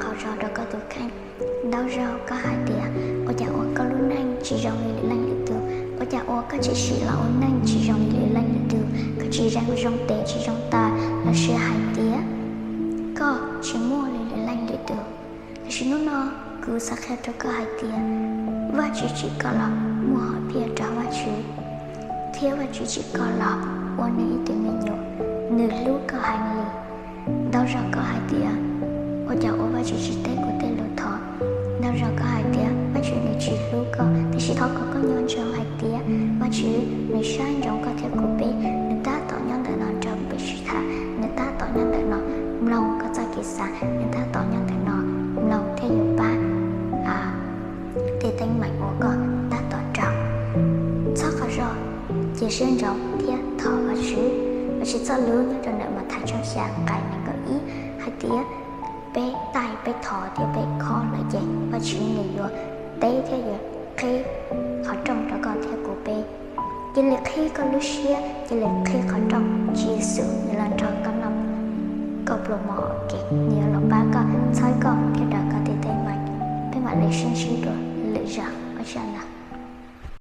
qhov zog rau koj tus kheej. Ntau zaug koj hais tias, ua cas ua koj lub neej tsis zoo li lwm leej lwm tus? Ua cas ua koj tseem sim los ua neej tsis zoo li lwm leej lwm tus? Koj tsis zoo zoo tes tsis zoo taw, los sis hais tias koj tsis muaj li lwm leej lwm tus. Tiam sis hnub no kuv xav qhia rau koj hais tias Vajtswv tsim koj los muag hom phiaj rau Vajtswv, thiab Vajtswv tsim koj los ua nws ib tug me nyuam, nws hlub koj heev li. Ntau zaug koj hais tias, ua cas ua Vajtswv tsis teb kuv tej lus thov? Ntau zaug koj hais tias Vajtswv nws tsis hlub koj, tiam sis thov kom koj nco ntsoov hais tias Vajtswv nws saib ntsoov koj thiab kuv peb, nws tab tom nyob ntawm no nrog peb sib tham, nws tab tom nyob ntawm no mloog koj txoj kev xav, nws tab tom nyob ntawm no mloog thiab yuav pab tej teeb meem uas koj tab tom raug. Txhob qhov zog, cia siab ntsoov thiab thov Vajtswv. Vajtswv txoj lus nyob rau ntawm Mathais tshooj xya nqai nees nkaum ib hais tias, peb taij peb thov thiab peb khob lawm ces Vajtswv nws yuav teb thiab yuav qhib qhov rooj rau koj thiab kuv peb. Cia li qhib koj lub siab, cia li qhib qhov rooj, Tswv Yexus nws los nrog koj noj koj pluas mov ua ke, nws yuav los pab koj, txhawb koj thiab daws koj tej teeb meem. Peb mam li sib ntsib dua lwm zaus, ua tsaug ntau.